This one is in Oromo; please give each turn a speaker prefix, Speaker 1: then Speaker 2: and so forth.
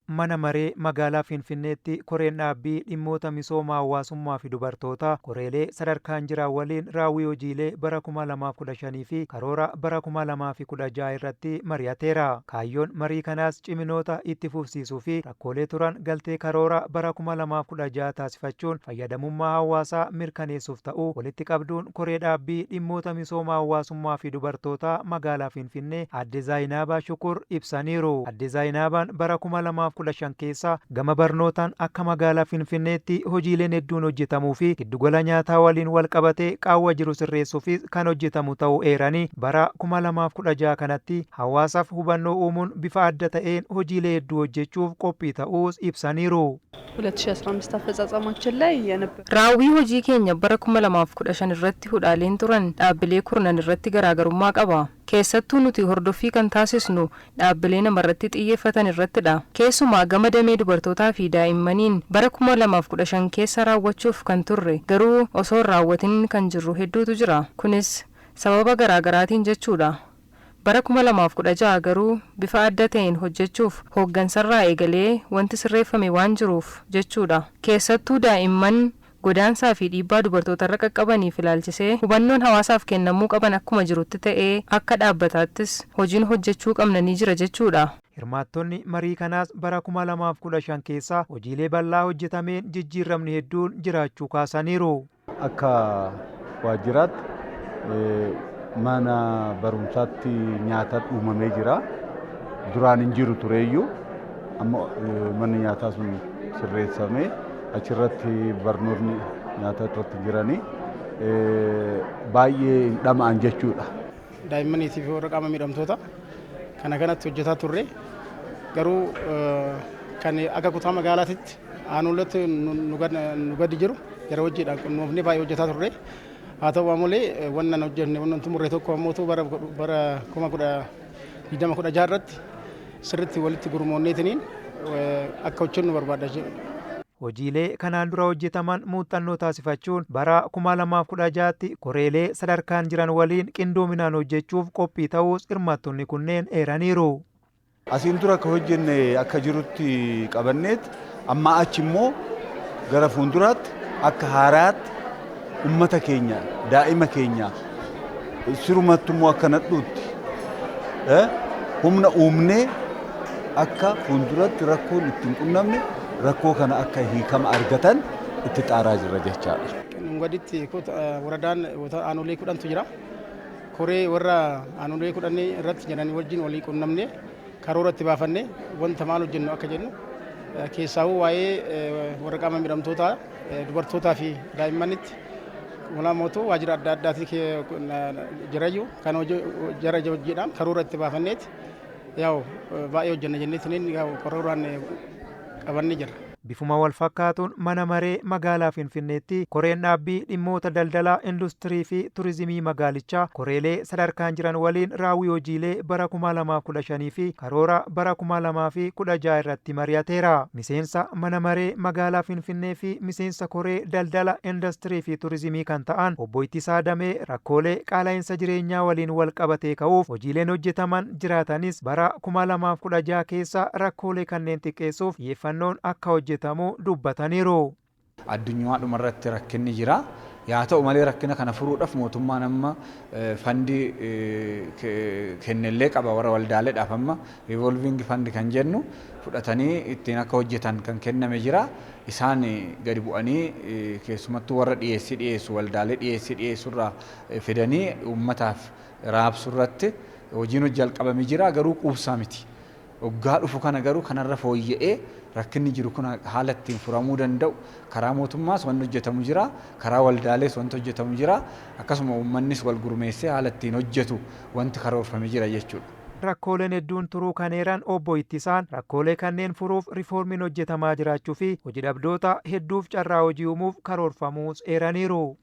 Speaker 1: Mana maree magaalaa Finfinneetti koreen dhaabbii dhimmoota misooma hawaasummaa fi dubartootaa koreelee sadarkaan jiran waliin raawwii hojiilee bara 2015 fi karoora bara 2016 irratti mari'ateera. Kaayyoon marii kanaas ciminoota itti fufsiisuu fi rakkoolee turan galtee karoora bara 2016 taasifachuun fayyadamummaa hawaasaa mirkaneessuuf ta'uu walitti qabduun koree dhaabbii dhimmoota misooma hawaasummaa fi dubartootaa magaalaa Finfinnee Aadde Zaayinaabaa Shukur ibsaniiru. Aadde Zaayinaabaan bara 2015 keessa gama barnootaan akka magaalaa Finfinneetti hojiileen hedduun hojjetamuu fi giddugala nyaataa waliin wal qabatee qaawwa jiru sirreessuufis kan hojjetamu ta'uu eeranii, bara 2016 kanatti hawaasaaf hubannoo uumuun bifa adda ta'een hojiilee hedduu hojjechuuf qophii ta'uus ibsaniiru.
Speaker 2: 2015 አፈጻጸማችን ላይ የነበረ
Speaker 3: Raawwii hojii keenya bara 2015 irratti hudhaaleen turan dhaabbilee kurnan irratti garaagarummaa qaba. Keessattuu nuti hordoffii kan taasisnu dhaabbilee namarratti xiyyeeffatan irrattidha. Keessumaa gama damee dubartootaa fi daa'immaniin bara 2015 keessa raawwachuuf kan turre garuu osoo hin raawwatin kan jirru hedduutu jira. Kunis sababa garaagaraatiin jechuudha. Bara 2016 garuu bifa adda ta'een hojjechuuf hooggansarraa eegalee wanti sirreeffame waan jiruuf jechuudha. Keessattuu daa'imman godaansaa fi dhiibbaa dubartootarra qaqqabaniif ilaalchisee hubannoon hawaasaaf kennamuu qaban akkuma jirutti ta'ee, akka dhaabbataattis hojiin hojjechuu qabna ni jira jechuudha.
Speaker 1: Hirmaattonni marii kanaas bara 2015 keessa hojiilee bal'aa hojjetameen jijjiiramni hedduun jiraachuu kaasaniiru.
Speaker 4: Akka waajjiraatti mana barumsaatti nyaata uumamee jira. Duraan hin jiru tureeyyuu, amma manni nyaataa sun sirreessamee achirratti barnoonni nyaata irratti jiranii baay'ee hin dhama'an jechuudha.
Speaker 5: Daa'immaniitii fi warra qaama miidhamtoota kana kanatti hojjetaa turre, garuu kan akka kutaa magaalaatitti aanuulatti nu gadi jiru gara hojiidhaan qunnoofnee baay'ee hojjetaa turre. Haa ta'u malee, wannan hojjenne, wannan xumurre tokko ammoo bara 2016 irratti sirriitti walitti gurmoonneetiniin akka hojjennu barbaada.
Speaker 1: Hojiilee kanaan dura hojjetaman muuxannoo taasifachuun bara 2016tti koreelee sadarkaan jiran waliin qindoominaan hojjechuuf qophii ta'uus hirmaattonni kunneen eeraniiru.
Speaker 4: Asiin dura akka hojjenne akka jirutti qabanneet, amma achi immoo gara fuulduraatti akka haaraatti ummata keenya, daa'ima keenya sirumattu immoo akka nadhuutti humna uumnee akka fuulduratti rakkoon itti hin qunnamne, rakkoo kana akka hiikama argatan itti xaaraa jirra jechaadha.
Speaker 5: Gaditti waradaan aanolee 10tu jira. Koree warra aanolee 10 irratti jedhanii wajjin walii qunnamne, karoora itti baafanne, wanta maal hojjennu akka jennu, keessaawuu waa'ee warra qaama miidhamtootaa, dubartootaa fi daa'immanitti walaamotu waajjira adda addaati jirayyuu kan jara hojiidhaan karoora itti baafanneeti yaa'u baay'ee hojjenna jenneetiniin karooraan qabannee jirra.
Speaker 1: Bifuma wal fakkaatuun mana maree magaalaa Finfinneetti koreen dhaabbii dhimmoota daldalaa, industirii fi turizimii magaalichaa koreelee sadarkaan jiran waliin raawwii hojiilee bara 2015 fi karoora bara 2016 irratti mari'ateera. Miseensa mana maree magaalaa Finfinnee fi miseensa koree daldala, industirii fi turizimii kan ta'an obbo Ittisaa Damee, rakkoolee qaala'insa jireenyaa waliin wal qabatee ka'uuf hojiileen hojjetaman jiraatanis, bara 2016 keessa rakkoolee kanneen xiqqeessuuf xiyyeeffannoon akka hojjetamu dubbataniiru.
Speaker 6: Addunyaa dhumarratti rakkinni jira. Yaa ta'u malee, rakkina kana furuudhaaf mootummaan amma fandii kennellee qaba. Warra waldaaleedhaaf amma revolving fund kan jennu fudhatanii ittiin akka hojjetan kan kenname jira. Isaan gadi bu'anii keessumattuu warra dhiyeessii dhiyeessu, waldaalee dhiyeessii dhiyeessurraa fidanii uummataaf raabsuu irratti hojiin jalqabamee jira, garuu quubsaa miti. Waggaa dhufu kana garuu kanarra fooyya'ee rakkinni jiru kun haala ittiin furamuu danda'u karaa mootummaas wanti hojjetamu jira, karaa waldaalees wanti hojjetamu jira, akkasuma uummannis wal gurmeessee haala ittiin hojjetu wanti karoorfamee jira jechuudha.
Speaker 1: Rakkooleen hedduun turuu kan eeran obbo Ittisaan, rakkoolee kanneen furuuf riifoormiin hojjetamaa jiraachuu fi hojii dhabdoota hedduuf carraa hojii uumuuf karoorfamuus eeraniiru.